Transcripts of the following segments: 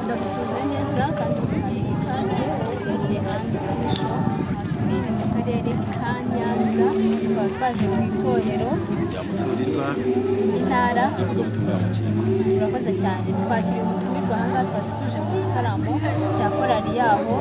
Ndagusuhuje neza kandi uguhaye ikaze wowe ukurikiye Anne TV Show. Turi mu karere ka Nyanza, tukaba twaje mu itorero rya Muturirwa, intara ivugabutumwa ya Mukingo. Urakoze cyane. Twakiriye umutumirwa aha ngaha. Twaje tuje mu gitaramo cya korali yaho.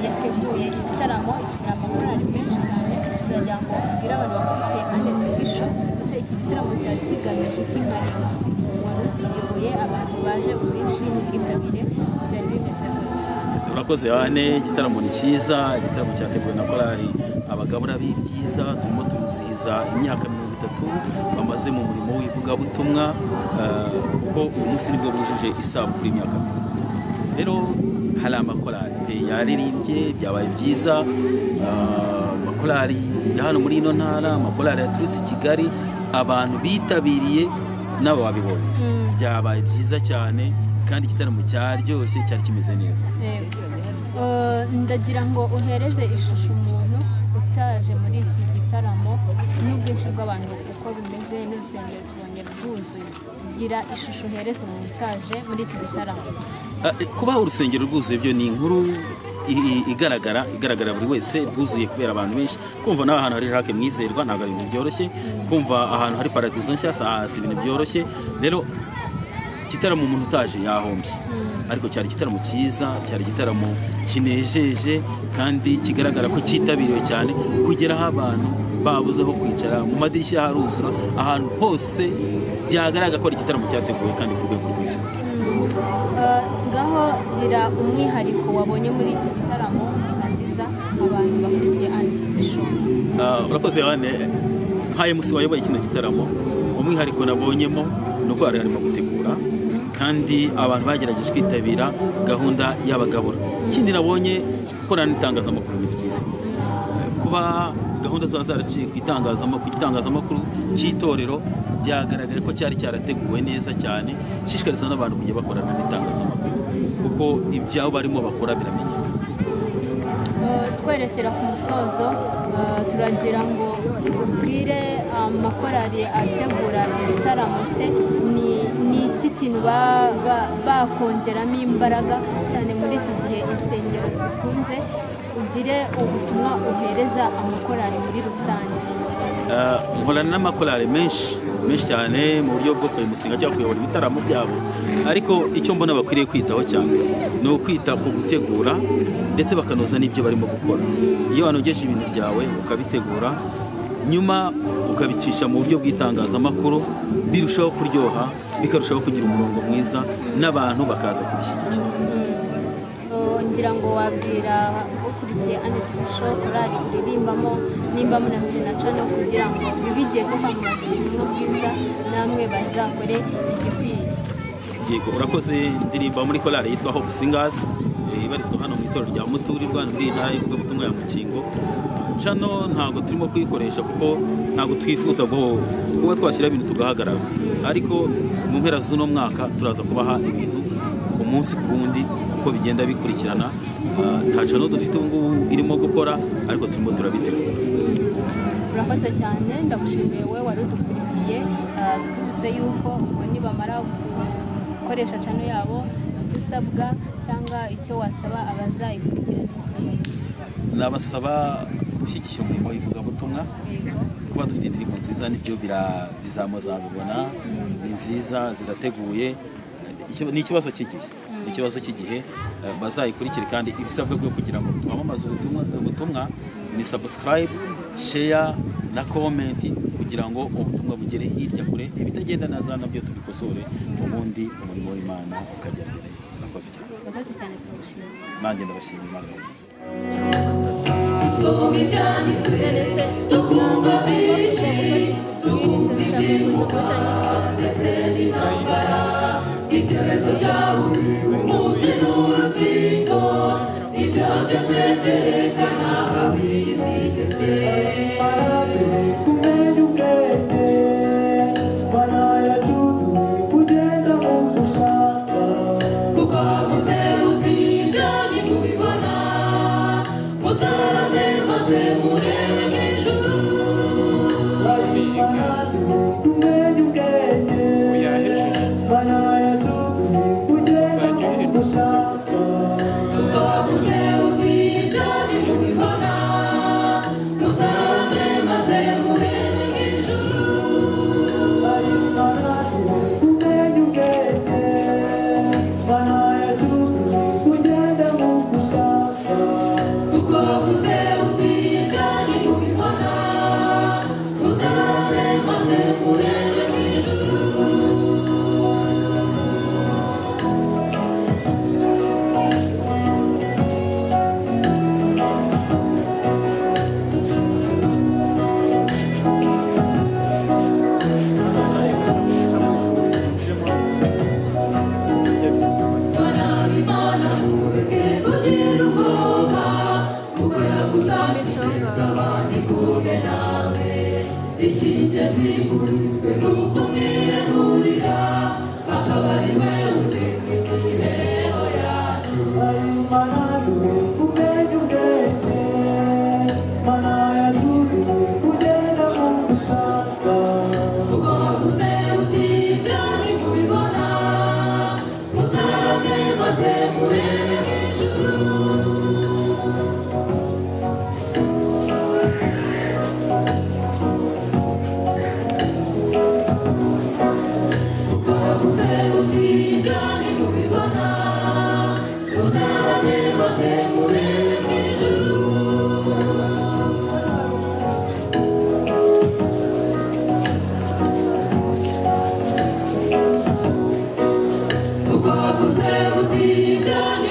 Yateguye igitaramo, itumira amakorali menshi cyane. Turagira ngo ubwire abantu bakurikiye Anne TV Show, ese iki gitaramo cyari kigamije iki? Nka MC wari ukiyoboye, abantu baje ubwinshi n'ubwitabire byari bimeze gute? Ese urakoze Anne. Igitaramo ni cyiza, igitaramo cyateguwe na korali Abagabura b'Ibyiza. Turimo turuzihiza imyaka 30 bamaze mu murimo w'ivugabutumwa, kuko uyu munsi nibwo bujuje isabukuru y'imyaka 30. Rero hari amakorali pe yaririmbye, byabaye byiza. Amakorali ya hano muri ino ntara, amakorali yaturutse i Kigali, abantu bitabiriye nabo babibonye. Byabaye byiza cyane kandi igitaramo cyaryoshye, cyari kimeze neza. Yego. Ndagira ngo uhereze ishusho umuntu utaje muri iki gitaramo n'ubwinshi bw'abantu uko bimeze, n'urusengero tubonye rwuzuye. Gira ishusho uhereze umuntu utaje muri iki gitaramo. Kuba urusengero rwuzuye byo ni inkuru igaragara buri wese. Rwuzuye kubera abantu benshi. Kumva nawe ahantu hari Jacques Mwizerwa ntabwo ari ibintu byoroshye. Kumva ahantu hari Paradizo Nshya si ibintu byoroshye. Rero igitaramo umuntu utaje yahombye, ariko cyari igitaramo cyiza, cyari igitaramo kinejeje kandi kigaragara ko cyitabiriwe cyane, kugera aho abantu babuze aho kwicara, mu madirishya haruzura, ahantu hose byagaragara ko ari igitaramo cyateguwe kandi ku rwego rwiza. Ngaho gira umwihariko wabonye muri iki gitaramo usangiza abantu bakurikiye Anne TV Show. Urakoze Anne. Nka MC wayoboye kino gitaramo, umwihariko nabonyemo ni uko hari harimo gutegura kandi abantu bagerageje kwitabira gahunda y'abagabura. Ikindi nabonye, gukorana n'itangazamakuru ni byiza. Kuba gahunda ziba zaraciye ku itangazamakuru, ku gitangazamakuru cy'itorero, byagaragaye ko cyari cyarateguwe neza cyane. Nshishikariza n'abantu kujya bakorana n'itangazamakuru kuko ibyabo barimo bakora biramenyekana. Twerekera ku musozo, turagira ngo ubwire amakorali ategura ibitaramo, se ni iki kintu bakongeramo imbaraga cyane muri iki gihe insengero zifunze? Ugire ubutumwa uhereza amakorali muri rusange. Nkorana n'amakorali menshi menshi cyane mu buryo bwo kuyimusinga cyangwa kuyobora ibitaramo byabo, ariko icyo mbona bakwiriye kwitaho cyane ni ukwita ku gutegura ndetse bakanoza n'ibyo barimo gukora. Iyo wanogeje ibintu byawe, ukabitegura, nyuma ukabicisha mu buryo bw'itangazamakuru, birushaho kuryoha, bikarushaho kugira umurongo mwiza n'abantu bakaza kubishyigikira. Ngira ngo wabwira ukurikiye Anne TV Show korali uririmbamo, nimba munafite na channel, kugira ngo bibe igihe cyo kwamamaza ubutumwa bwiza, namwe bazakore igikwiye. Yego, urakoze. Ndirimba muri korali yitwa Hope Singers, ibarizwa hano mu itorero rya Muturirwa, muri iyi ntara y'ivugabutumwa ya Mukingo. Channel ntabwo turimo kuyikoresha kuko ntabwo twifuza kuba twashyira ibintu tugahagarara, ariko mu mpera z'uno mwaka turaza kubaha ibintu umunsi ku wundi uko bigenda bikurikirana. Nta channel dufite ubu ngubu irimo gukora, ariko turimo turabitegura. Urakoze cyane, ndagushimiye wowe wari udukurikiye. Twibutse yuko ubwo nibamara gukoresha channel yabo, icyo usabwa cyangwa icyo wasaba abazayikurikira ni ikihe? Nabasaba gushyigikira umurimo w'ivugabutumwa. Kuba dufite indirimbo nziza nibyo bizamuzabibona, ni nziza, zirateguye. Ni ikibazo cy'igihe, ni ikibazo cy'igihe. Bazayikurikire kandi ibisabwa byo kugira ngo twamamaze ubutumwa ni subscribe, share na comment, kugira ngo ubutumwa bugere hirya kure, ibitagenda neza nabyo tubikosore, ubundi umurimo w'Imana ukajya mbere. Murakoze cyane. Urakoze cyane, turagushimiye. Nanjye ndabashimira, Imana ibahe. Dusoma ibyanditswe tukumva byinshi, tukumva iby'inkuba ndetse n'intambara z'ibyorezo byaburiwe umuti n'urukingo. Ibyo byose byerekana aho iyi si igeze. Kumenya ubwenge, Mana yacu, duhe kugenda mu gushaka. Kuko wavuze uti: "Ibyo nimubibona muzarame maze murebe mu ijuru." Mana, duhe kumenya ubwenge. Yahejeje. Mana yacu, duhe kugenda. duhe kumenya ubwenge, Mana yacu duhe kugenda nk'uko ushaka. Kuko wavuze uti kandi mubibona, muzarame maze murebe mu ijuru. Kuko wavuze uti kandi mubibona, muzarame maze murebe mu ijuru. Kuko wavuze uti kandi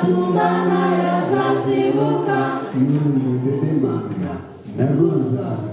Nzatumba ntayazasimbuka. N'ururimi rudedemanga narwo ruzaba.